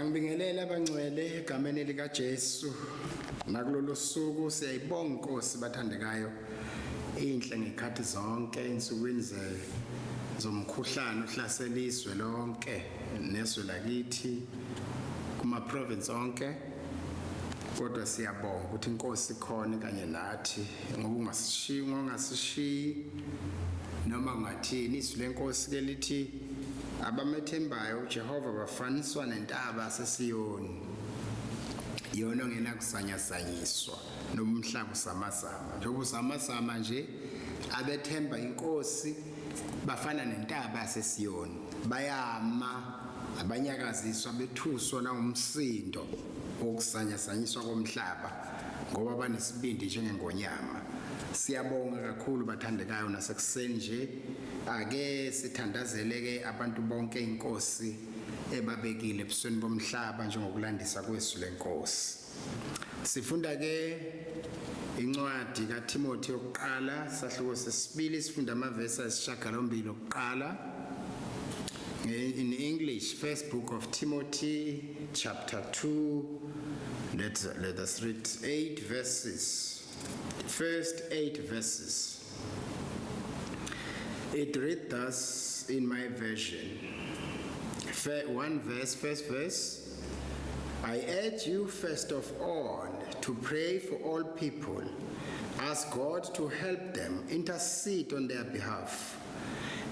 Ngiyangibingelela abangcwele egameni likaJesu. Nakulolu suku siyayibonga iNkosi bathandekayo inhle ngekhathi zonke ensukwini ze zomkhuhlane ohlasela izwe lonke nezwe lakithi kuma province onke kodwa siyabonga ukuthi inkosi ikhona kanye nathi ngoba ungasishiyi ungasishiyi noma kungathini. Izwi lenkosi ke lithi abamethembayo uJehova bafaniswa nentaba yaseSiyoni, yona ongenakusanyasanyiswa noma umhlaba usamazama. Njengoba usamazama nje, abethemba inkosi bafana nentaba yaseSiyoni, bayama, abanyakaziswa bethuswa nangumsindo wokusanyasanyiswa komhlaba, ngoba banesibindi njengengonyama. Siyabonga kakhulu bathandekayo nasekuseni nje. Ake sithandazele ke abantu bonke inkosi ebabekile ebusweni bomhlaba njengokulandisa kwezwi lenkosi. Sifunda ke incwadi kaTimothy yokuqala sahluko sesibili, sifunda amavesi ayisishiyagalombili okuqala. In English, First Book of Timothy, chapter 2, let us read 8 verses. First 8 verses. It read thus in my version. One verse, first verse. I urge you first of all to pray for all people. Ask God to help them, intercede on their behalf,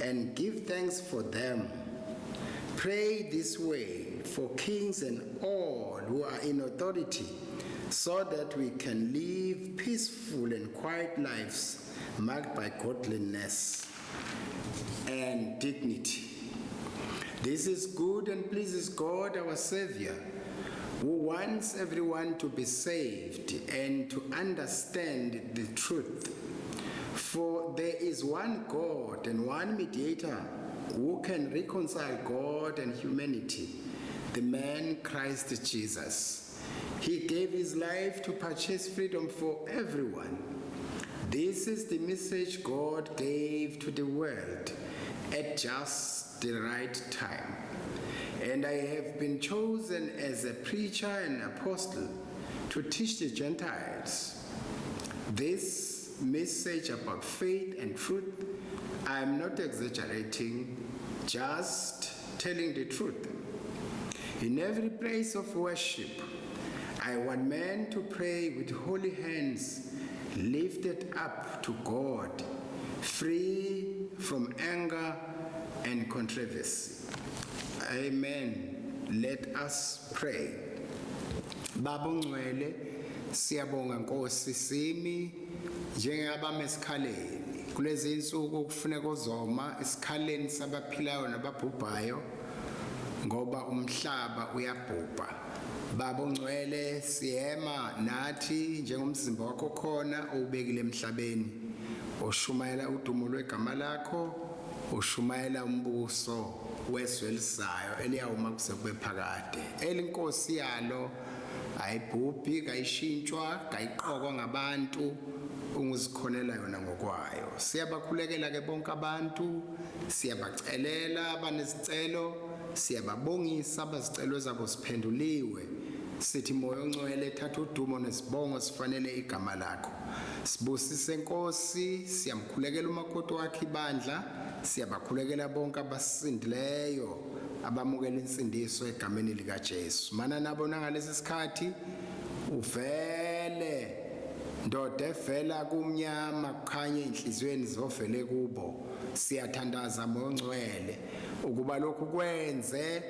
and give thanks for them. Pray this way for kings and all who are in authority, so that we can live peaceful and quiet lives marked by godliness and dignity. This is good and pleases God our Savior, who wants everyone to be saved and to understand the truth. For there is one God and one mediator who can reconcile God and humanity, the man Christ Jesus. He gave his life to purchase freedom for everyone. This is the message God gave to the world at just the right time. And I have been chosen as a preacher and apostle to teach the Gentiles this message about faith and truth. I am not exaggerating, just telling the truth. In every place of worship, I want men to pray with holy hands lifted up to God, free from anger and controversy. Amen. Let us pray. Baba ongcwele, siyabonga Nkosi, simi njengabame esikhaleni kulezi insuku kufuneka uzoma esikhaleni sabaphilayo nababhubhayo, ngoba umhlaba uyabhubha. Baba ongcwele, siyema nathi njengomzimba wakho khona owubekile emhlabeni, oshumayela udumo lwegama lakho, ushumayela umbuso wezwe elizayo eliyawuma kuze kube phakade, elinkosi yalo ayibhubhi, kayishintshwa, kayiqokwa ngabantu, unguzikhonela yona ngokwayo. Siyabakhulekela ke bonke abantu, siyabacelela abanezicelo, siyababongisa abazicelo zabo ziphenduliwe. Sithi Moya oNgcwele, thatha udumo nesibongo sifanele igama lakho. Sibusise Nkosi, siyamkhulekela umakoti wakhe ibandla, siyabakhulekela bonke abasindileyo abamukela insindiso egameni likaJesu. Mana nabo nangalesi sikhathi uvele ndoda evela kumnyama kukhanye enhliziyweni zovele kubo. Siyathandaza Moya oNgcwele ukuba lokhu kwenze.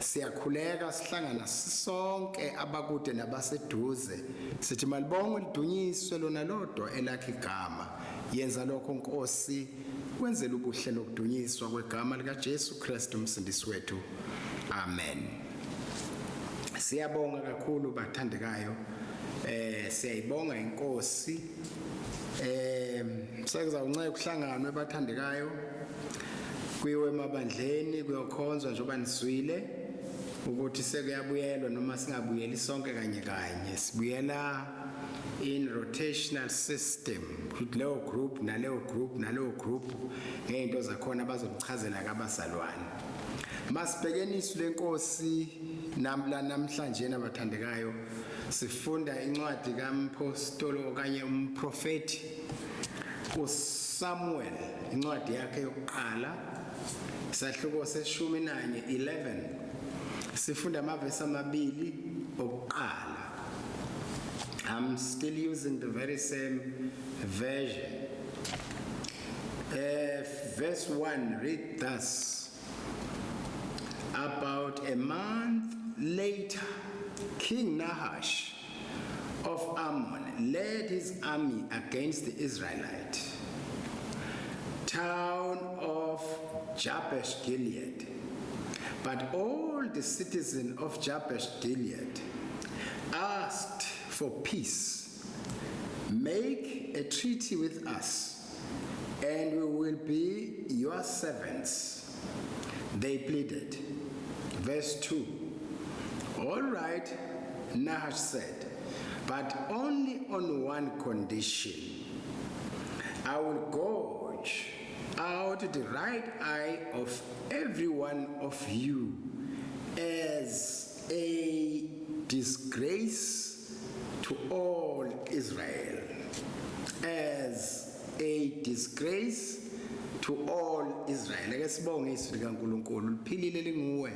Siyakhuleka sihlangana sisonke abakude nabaseduze, sithi malibongwe lidunyiswe lona lodwa elakhe igama. Yenza lokho Nkosi, wenzele ubuhle nokudunyiswa kwegama likaJesu Kristu umsindisi wethu. Amen. Siyabonga kakhulu bathandekayo, siyayibonga inkosi. Sekuzawunceka kuhlanganwe bathandekayo, kuyiwe emabandleni kuyokhonzwa, njengoba niswile ukuthi sekuyabuyelwa, noma singabuyeli sonke kanye kanye, sibuyela in rotational system, ukuthi leyo group naleyo group naleyo group ngeyinto zakhona bazokuchazela kabazalwane. Masibhekeni isu lenkosi Namla namhlanje nabathandekayo sifunda incwadi kampostoli okanye umprofeti uSamuel, incwadi yakhe yokuqala, isahluko seshumi nanye, 11. Sifunda amavesi amabili okuqala. I'm still using the very same version. Verse 1 read thus: "About a month later, King Nahash of Ammon led his army against the Israelite town of Jabesh Gilead. But all the citizens of Jabesh Gilead asked for peace. 'Make a treaty with us, and we will be your servants,' they pleaded." Verse 2. "All right," Nahash said, "but only on one condition. I will gouge out the right eye of every one of you as a disgrace to all Israel. As a disgrace to all Israel." Ake sibonge izwi likaNkulunkulu, liphilile, linguwe,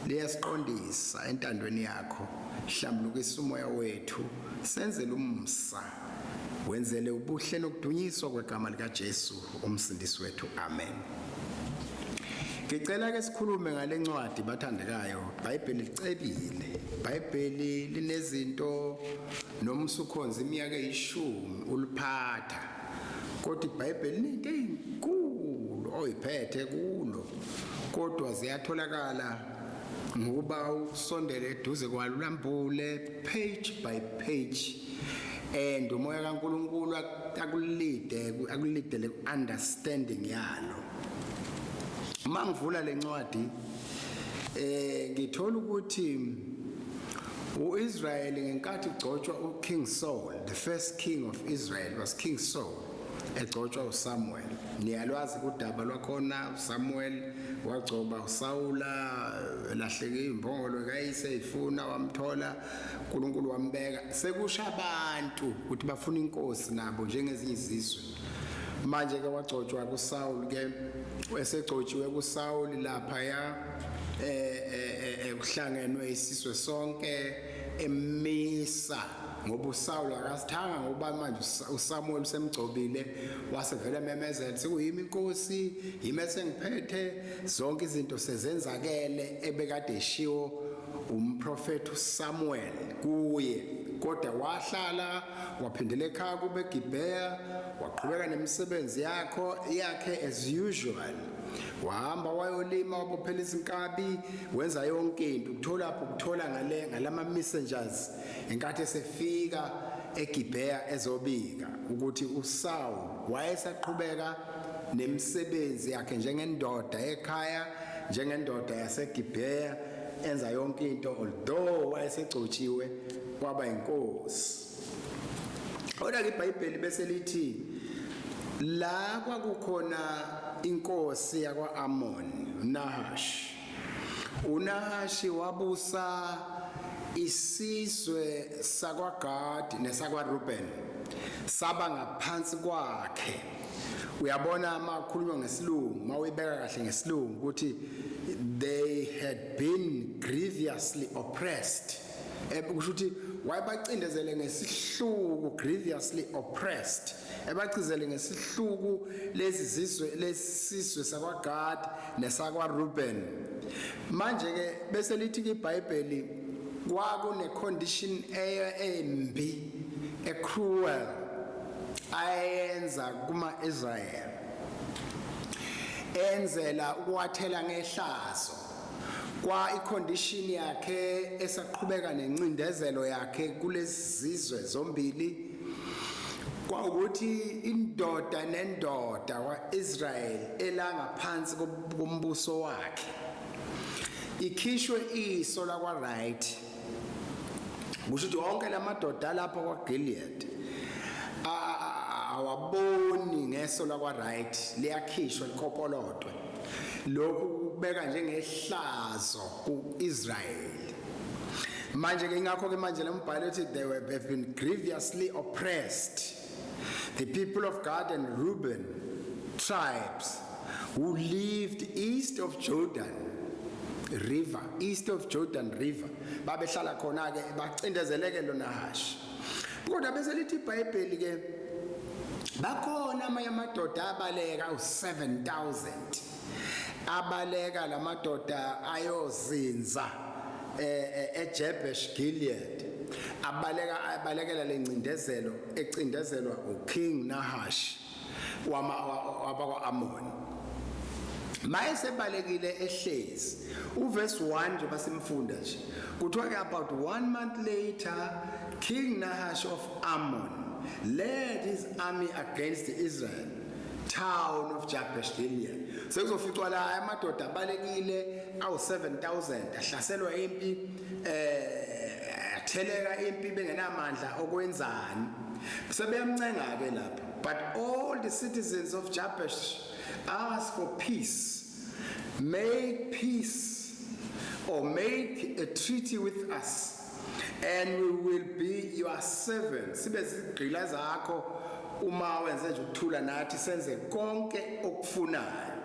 liyasiqondisa entandweni yakho. Hlambulukisa umoya wethu, senzele umusa, wenzele ubuhle nokudunyiswa kwegama likaJesu umsindisi wethu. Amen. Ngicela ke sikhulume ngale ncwadi, bathandekayo. iBhayibheli licebile. iBhayibheli linezinto noma usukhonza iminyaka eyishumi uliphatha. Kodwa iBhayibheli linento ezinkulu oyiphethe kulo. Kodwa ziyatholakala ngokuba usondele eduze kwalo, ulambule page by page, and umoya kaNkulunkulu akulidele understanding yalo. Uma ngivula lencwadi, ngithola ukuthi uIsrael ngenkathi ugcotshwa uKing Saul, the first king of Israel was King Saul, egcotshwa uSamuel. Niyalwazi kudaba lwakhona, uSamuel wagcoba uSawula, lahleke imbongolo kayise ifuna, wamthola uNkulunkulu, wambeka. Sekusha abantu ukuthi bafuna inkosi nabo njengezinye izizwe. Manje ke wagcotshwa kuSaul ke, esegcotshiwe kuSaul lapha ya kuhlangenwe isizwe sonke emisa, ngoba uSaul akasithanga, ngoba manje uSamuel usemgcobile, wasevele memezela, "Sekuyimi inkosi, yimi esengiphethe zonke izinto, sezenzakele ebekade eshiwo umprofeti uSamuel kuye." Kodwa wahlala, waphindela ekhaya kube Gibeya, waqhubeka nemisebenzi yakhe as usual. Wahamba wayolima, wabophela izinkabi, wenza yonke into. Ukuthola lapho, ukuthola ngale ngalama messengers inkathi esefika eGibeya ezobika ukuthi uSaul wayesaqhubeka nemisebenzi yakhe njengendoda ekhaya, njengendoda yaseGibeya, enza yonke into, although wayesegcotshiwe kwaba inkosi. Kodwa ke iBhayibheli bese lithi la kwakukhona inkosi yakwa-Amon, uNahash. uNahashi wabusa isizwe sakwaGad nesakwaReuben, saba ngaphansi kwakhe. Uyabona, makhulunywa ngesilungu, mawuyibeka kahle ngesilungu ukuthi they had been grievously oppressed. Kusho ukuthi wayebacindezele ngesihluku, grievously oppressed, ebacizele ngesihluku lezi zizwe, lesizwe sakwaGad nesakwaReuben. Manje ke bese lithi ke iBhayibheli kwakune condition embi, e-cruel, ayenza kuma-Israel, enzela ukuwathela ngehlazo. Kwa icondition yakhe esaqhubeka nencindezelo yakhe kulezi zizwe zombili kwawukuthi indoda nendoda kwaIsrael elangaphansi kombuso wakhe ikhishwe iso lakwa right. Kusho ukuthi wonke lamadoda lapha kwaGilead awaboni ngeso lakwa right, liyakhishwa, likopolotwe. Lokhu kubeka njengehlazo kuIsrael. Manje ke ingakho ke manje lembhalo uthi they were have been grievously oppressed. The people of Gad and Reuben tribes who lived east of Jordan River, east of Jordan River. Babehlala khona ke bacindezeleke loNahash. Kodwa bese lithi iBhayibheli ke bakhona amanye amadoda abaleka u7000 abaleka lamadoda ayozinza eJabesh Gilead abaleka abalekela lencindezelo ecindezelwa uKing Nahash wama wabakwa-Amoni. Maye sebalekile ehlezi uverse 1 nje basimfunda nje kuthiwa ke about one month later, King Nahash of Ammon led his army against Israel town of Jabesh Gilead. Sekuzoficwa la amadoda abalekile awu7000 ahlaselwa impi, atheleka impi bengenamandla okwenzani. Sebeyamncenga ke lapha, but all the citizens of Jabesh asked for peace. "Make peace or make a treaty with us and we will be your servants." Sibe zigqila zakho uma wenze nje ukuthula nathi, senze konke okufunayo.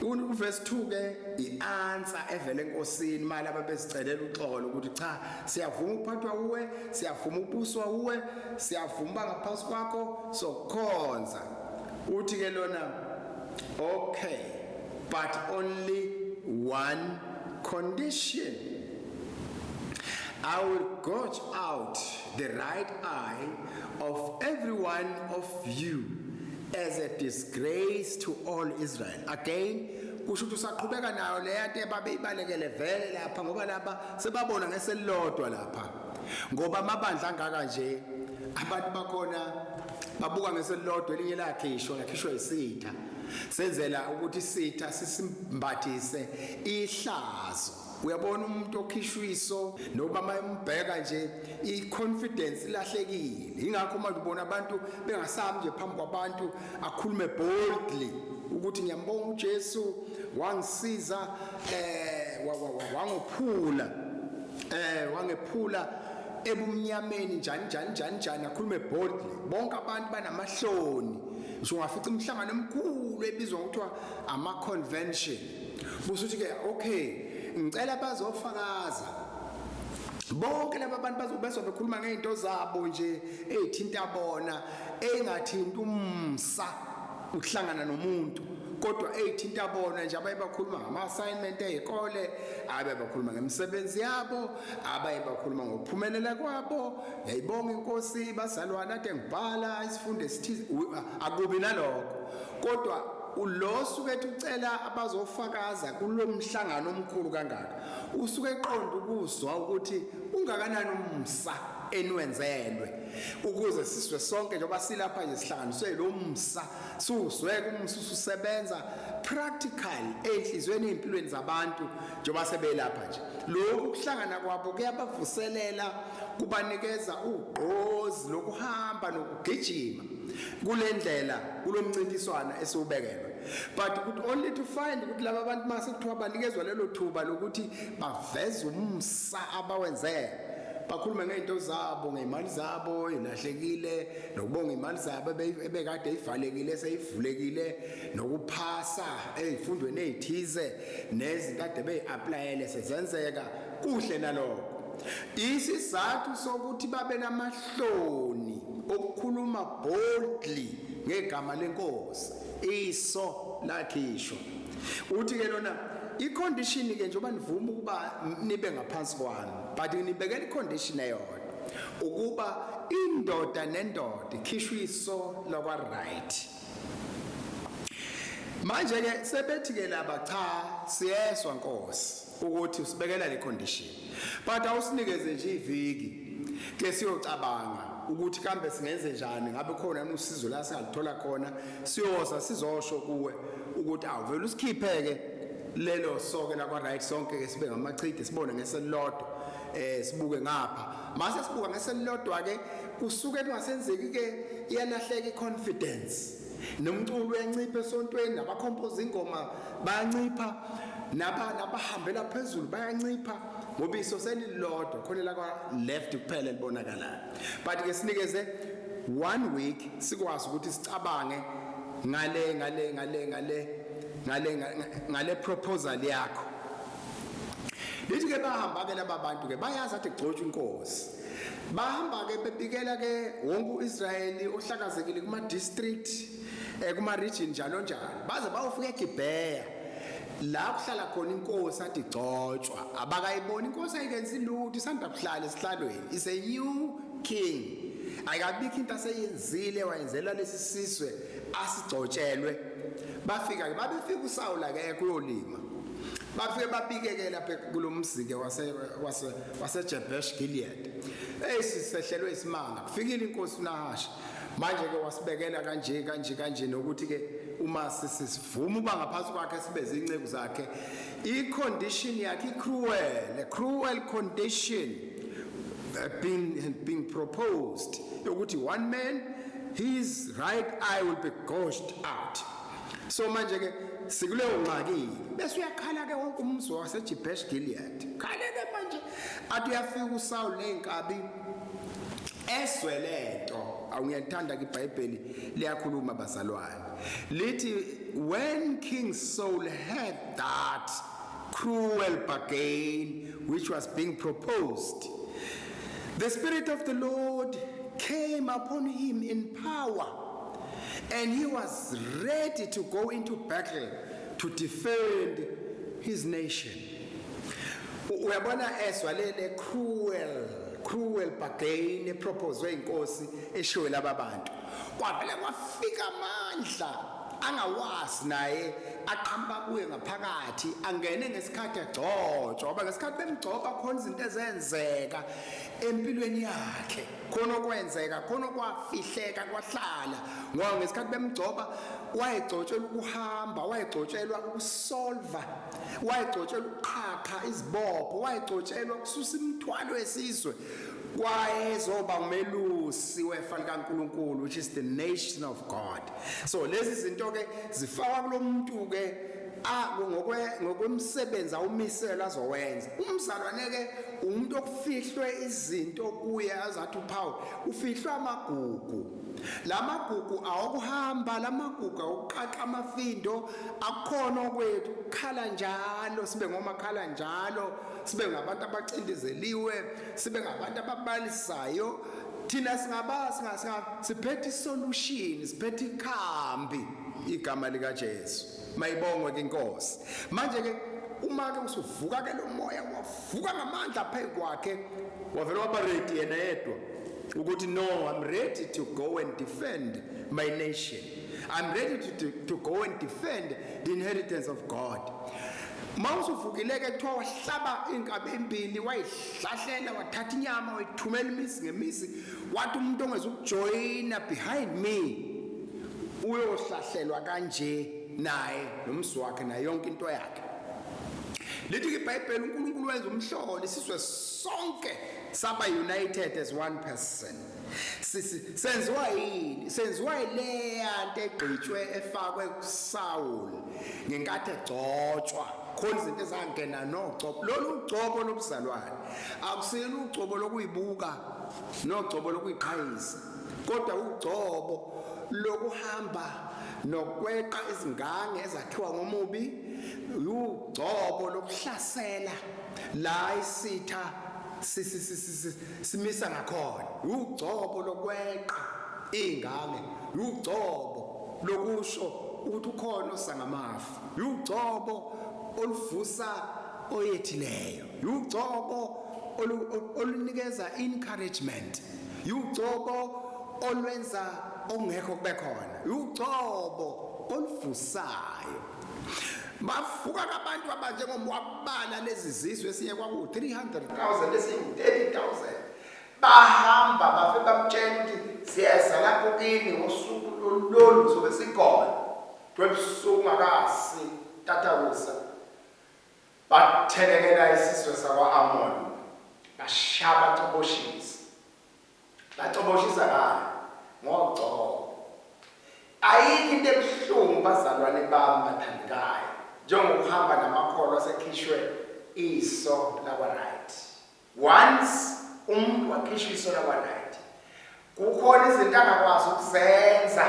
Uverse 2 ke ianswer evela enkosini mali ababezicelela uxolo ukuthi cha, siyavuma ukuphathwa uwe, siyavuma ubuswa uwe, siyavuma ngaphansi kwakho sokukhonza. Uthi ke lona, "Okay, but only one condition. I will gouge out the right eye of every one of you as a disgrace to all Israel." Again, kusho ukuthi usaqhubeka nayo leya nto ababeyibalekele vele lapha, ngoba lapha sebabona ngeselilodwa lapha, ngoba amabandla angaka nje abantu bakhona babuka ngeselilodwa, elinye lakhishwa, lakhishwa isitha, senzela ukuthi isitha sisimbathise ihlazo. Uyabona umuntu okhishwa iso, nokuba mayembheka nje i-confidence ilahlekile. Ingakho manje ubona abantu bengasami nje phambi kwabantu akhulume boldly ukuthi ngiyambonga uJesu wangisiza, wangophula, wangephula ebumnyameni, njani njani njani njani, akhulume boldly. Bonke abantu banamahloni. Ngisho ungafica imihlangano emikhulu ebizwa ngokuthiwa ama convention, busuthi ke okay, ngicela bazofakaza bonke laba bantu, bazobe bekhuluma ngeinto zabo nje ezithinta bona, engathinta umsa ukuhlangana nomuntu, kodwa ezithinta bona nje. Abaye bakhuluma ngama assignment ezikole, abaye bakhuluma ngemisebenzi yabo, abaye bakhuluma ngokuphumelela kwabo. Yayibonga inkosi bazalwana, ade ngibhala isifundo esithize. Akubi nalokho, kodwa lo suke ethi ucela abazofakaza kulomhlangano omkhulu kangaka, usuke eqonda ukuzwa ukuthi ungakanani umsa eniwenzelwe, ukuze siswe sonke njengoba silapha nje sihlanganiswe lo msa, siwuzweke umsa ususebenza practical enhlizweni ey'mpilweni zabantu njengoba sebelapha nje. Lokhu kuhlangana kwabo kuyabavuselela, kubanikeza ugqozi lokuhamba nokugijima kule ndlela, kulomncintiswana esiwubekelwe. But could only to find ukuthi laba bantu mase kuthiwa banikezwa lelo thuba lokuthi baveze umsa abawenzele, bakhulume ngey'nto zabo, ngey'mali zabo ilahlekile, nokubonga imali zabo ebekade ivalekile seyivulekile, nokuphasa ey'fundweni ey'thize, nezinto ade beyi-applyele sezenzeka kuhle nalokho. Isizathu sokuthi babe namahloni okukhuluma boldly ngegama lenkosi, iso lakhishwa. Uthi ke lona icondition ke, njengoba nivuma ukuba nibe ngaphansi kwami, but nibekela icondition eyodwa, ukuba indoda nendoda ikhishwa iso lakwa right. Manje ke sebethi ke laba, cha, siyeswa nkosi ukuthi usibekela le condition, but awusinikeze nje iviki ke siyocabanga ukuthi kambe singenze njani, ngabe khona usizo la singaluthola khona, siyoza sizosho kuwe ukuthi awuvele usikhiphe ke lelo soke la kwa right, sonke ke sibe ngamachide, sibone ngeselilodwa, sibuke ngapha. Mase sibuka ngeselilodwa ke kusuke kungasenzeki ke, iyalahleka iconfidence, nomculo uyancipha esontweni, nabacompose ingoma bayancipha, naba nabahambela phezulu bayancipha. Ngoba iso selilodwa khona la kwa left kuphela libonakalayo. But ke sinikeze one week sikwazi ukuthi sicabange ngale ngale ngale ngale ngale ngale proposal yakho. Lithi ke bahamba ke laba bantu ke bayazi athi gcotshwa inkosi. Bahamba ke bebikela ke wonke uIsrayeli ohlakazekile kuma district kuma region njalo njalo. Baze bayofika eGibheya la kuhlala khona inkosi athi gcotshwa. Abakayiboni inkosi ayikenzi lutho isanda kuhlala esihlalweni. Is a new king. Ayikabikho into aseyenzile wayenzela lesi sizwe asigcotshelwe. Bafika ke babefika uSawula ke kuyolima. Bafike babikeke lapha kulomzike wase wase waseJabesh Gilead. Hey sisehlelwe isimanga. Kufikile inkosi uNahashi. Manje ke wasibekela kanje kanje kanje nokuthi ke uma sisivuma uba ngaphansi kwakhe sibe zinceku zakhe i condition yakhe cruel, a cruel condition being proposed yokuthi one man his right eye will be gouged out. So manje ke sikuleyo ngxaki bese uyakhala ke wonke umzi waseJabesh Gilead. Khale ke manje athi uyafika uSaul nezinkabi eswe lento. Awungiyalithanda ke iBhayibheli liyakhuluma bazalwane. Lithi when King Saul heard that cruel bargain which was being proposed, the Spirit of the Lord came upon him in power, and he was ready to go into battle to defend his nation. Uyabona eswa lele cruel bargain eproposwe inkosi eshiwe laba bantu. Kwavele kwafika amandla angawazi naye aqhamuka kuye ngaphakathi angene ngesikhathi egcotshwa, ngoba ngesikhathi bemgcoba khona izinto ezenzeka empilweni yakhe, khona okwenzeka, khona okwafihleka kwahlala, ngoba ngesikhathi bemgcoba wayegcotshelwa ukuhamba, wayegcotshelwa ukusolva, wayegcotshelwa ukuqhaqha izibopho, wayegcotshelwa ukususa imithwalo yesizwe, wayezoba umelusi wefa likaNkulunkulu, which is the nation of God. So lezi zinto ke zifakwa kulomuntu ke ngokwemsebenzi awumisela azowenza. Umzalwane ke umuntu okufihlwe izinto kuye azathi uPaul ufihlwe amagugu. Lamagugu awokuhamba, lamagugu awuqaqa amafindo, akukhona okwethu ukukhala njalo, sibe ngomakhala njalo, sibe ngabantu abacindezeliwe, sibe ngabantu ababalisayo. Thina singaba singa siphethe isolution, siphethe ikhambi, igama lika Jesu. Mayibongwe ke inkosi. Manje ke uma ke usuvuka ke lo moya wavuka ngamandla phezu kwakhe, wavela waba ready yena yedwa ukuthi no, I'm ready to go and defend my nation. I'm ready to go and defend the inheritance of God. Mawusuvukile ke kuthiwa wahlaba inkabi embili, wayihlahlela, wathatha inyama wayithumela imizi ngemizi, wathi umuntu ongezukujoyina behind me uyohlahlelwa kanje naye nomzi wakhe nayo yonke into yakhe. Lithi ke iBhayibheli uNkulunkulu wenza umhlolo, isizwe sonke saba united as one person. Senziwa yini? Senziwa yileya nto egqitshwe efakwe kuSaul ngenkathi egcotshwa. Khona izinto ezangena nogcobo. Lolu ugcobo lobuzalwane akusilo ugcobo lokuyibuka nogcobo lokuyiqhayisa, kodwa ugcobo lokuhamba nokweqa izingange ezakhiwa ngomubi, ugcobo lokuhlasela la isitha simisa ngakhona, ugcobo lokweqa ingange, ugcobo lokusho ukuthi ukhona osangamafu, ugcobo oluvusa oyethileyo, ugcobo olunikeza encouragement, ugcobo olwenza okungekho kube khona, ugcobo oluvusayo. Bavuka abantu abanjengomwabala lezi zizwe, esinye kwaku 300,000, esinye 30,000. Bahamba bafe bamtshela ukuthi siyeza lapho kini ngosuku lolu sobe sikhona. Kwebusuku ngakasi tatakusa bathelekela isizwe sakwa-Amon, bashaya bacoboshisa. Bacoboshisa ngani? Ngogcobo. Ayikho into ebuhlungu bazalwane bami bathandekayo njengokuhamba namakholwa asekhishwe iso lakwa right. Once umuntu wakhishwa iso lakwa-right, kukhona izinto angakwazi ukuzenza.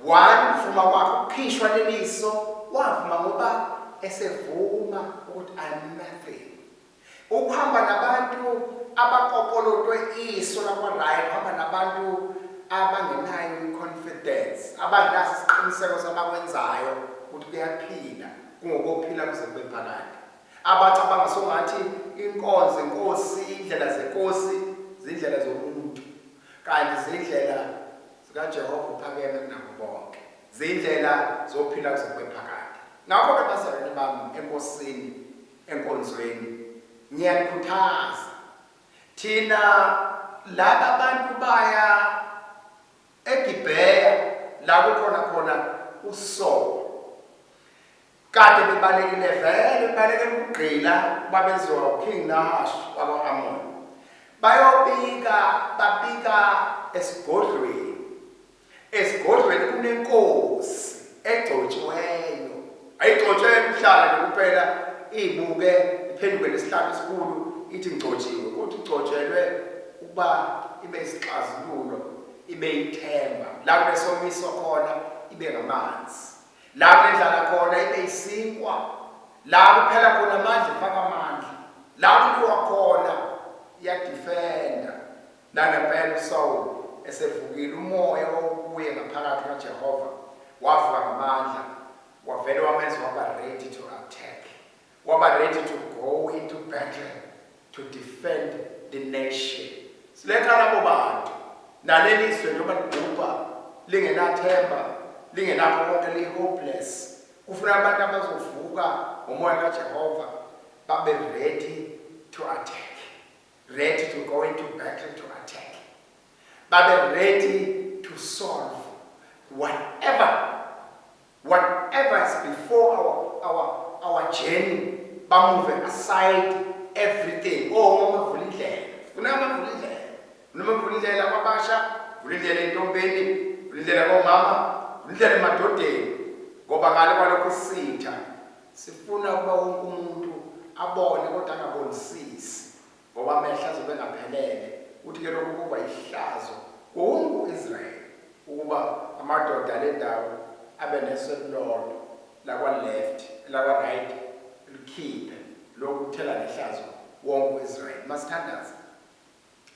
One, ukuvuma kwakhe ukukhishwa leliso, wavuma ngoba esevuma ukuthi I'm nothing. Ukuhamba nabantu abakopolotwe iso lakwa-right, uhamba nabantu abangenayo i-confidence, abangenaso isiqiniseko sabakwenzayo ukuthi kuyaphila, kungokophila kuze kube phakade, abacabanga songathi inkonzo inkosi, indlela zenkosi zindlela zomuntu, kanti zindlela zikaJehova uphakeme kunabo bonke, zindlela zophila kuze kube phakade. Ngakho-ke bazalwane bami enkosini, enkonzweni, ngiyanikhuthaza, thina laba bantu baya eGibheya la kukhona khona uSaul, kade bebalekile vele, bebalekela ukugqila babenziwa uKing Nahash wakwa-Amon. Bayobika, babika esigodlweni. Esigodlweni kunenkosi egcotshiweyo, ayigcotshelwe ukuhlala nje kuphela ibuke iphenduke nesihlalo esikhulu ithi ngigcotshiwe, kodwa igcotshelwe ukuba ibe isixazululo, ibe ithemba la kunesomiso khona, ibe ngamanzi la kunendlala khona, ibe isinkwa la kuphela khona amandla, ifaka amandla la kuliwa khona, iyadefenda. Nangempela uSawulu esevukile, umoya owawukuye ngaphakathi kaJehova wavuka ngamandla, wavele wamenza waba ready to attack, waba ready to go into battle to defend the nation. Siletha labo bantu naleli zwe njengoba libhubha lingenathemba, lingenakho konke, li-hopeless. Kufuna abantu abazovuka ngomoya kaJehova, babe ready to attack, ready to go into battle to attack, babe ready to solve whatever is before our journey, bamove aside everything. Oh, mama, vula indlela, funa amavula indlela, noma vula indlela kwabasha, vula indlela entombeni, vula indlela komama, vula indlela emadodeni, ngoba ngale kwalokho sitha sifuna ukuba wonke umuntu abone kodwa angabonisisi, ngoba amehlo azobe engaphelele. Uthi-ke lokhu kuba ihlazo wonke u-Israyeli ukuba amadoda le ndawo abe neso elilodwa lakwa-left, lakwa-right likhiphe. Lokhu kuthela nehlazo wonke u-Israyeli. Masithandaze.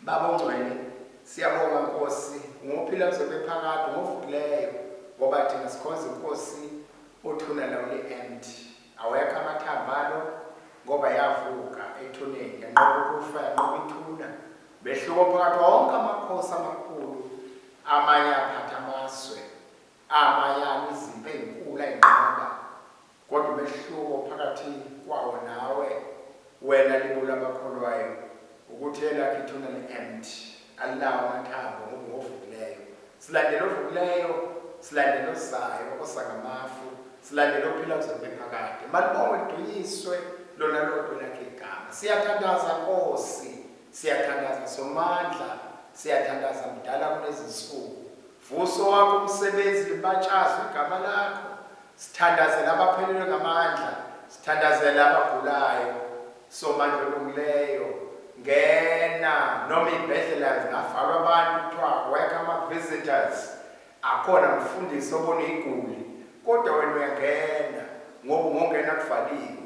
Baba ongcwele, siyabonga Nkosi, ngophila kuze kube phakade, ngovukileyo, ngoba thina sikhonza inkosi othuna lawo li-empty, awekho amathambo alo, ngoba yavuka ethuneni, yanqoba ukufa, yanqoba ithuna. Mehluko phakathi wonke amakhosi amakhulu, amanye aphatha amazwe, amanye izimpi ey'nkulu ayinqoba, kodwa umehluko phakathi kwawo nawe, wena libulo abakholwayo, ukuthi elakho ithuna li-empty, alinawo amathambo, ngoba ungovukileyo. Silandela ovukileyo, silandela ozayo osangamafu, silandela ophila kuze kube phakade. Malibongwe lidunyiswe lona lodwa lakhe igama. Siyathandaza Nkosi, siyathandaza Somandla, siyathandaza mdala kunezinsuku, vuso wakho umsebenzi, libatshazwe igama lakho. Sithandazela abaphelelwe ngamandla, sithandazela abagulayo. Somandla olungileyo, ngena noma iy'bhedlela zingavalwa abantu, kuthiwa awekho ama-visitors, akhona mfundisi obona iguli, kodwa wena uyangena, ngoba ungongena kuvaliwe.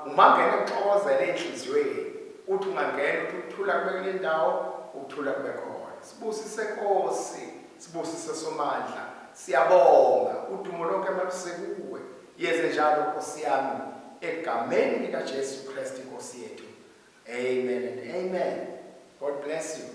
Uma ngena kuxokozela ey'nhliziyweni, uthi ungangena uthi ukuthula kube kule ndawo, ukuthula kube khona. Sibusise Nkosi, sibusise Somandla, siyabonga, udumo lonke malusekuwe. Yeze njalo Nkosi yami, egameni likaJesu Kristu inkosi yethu. Amen and amen. God bless you.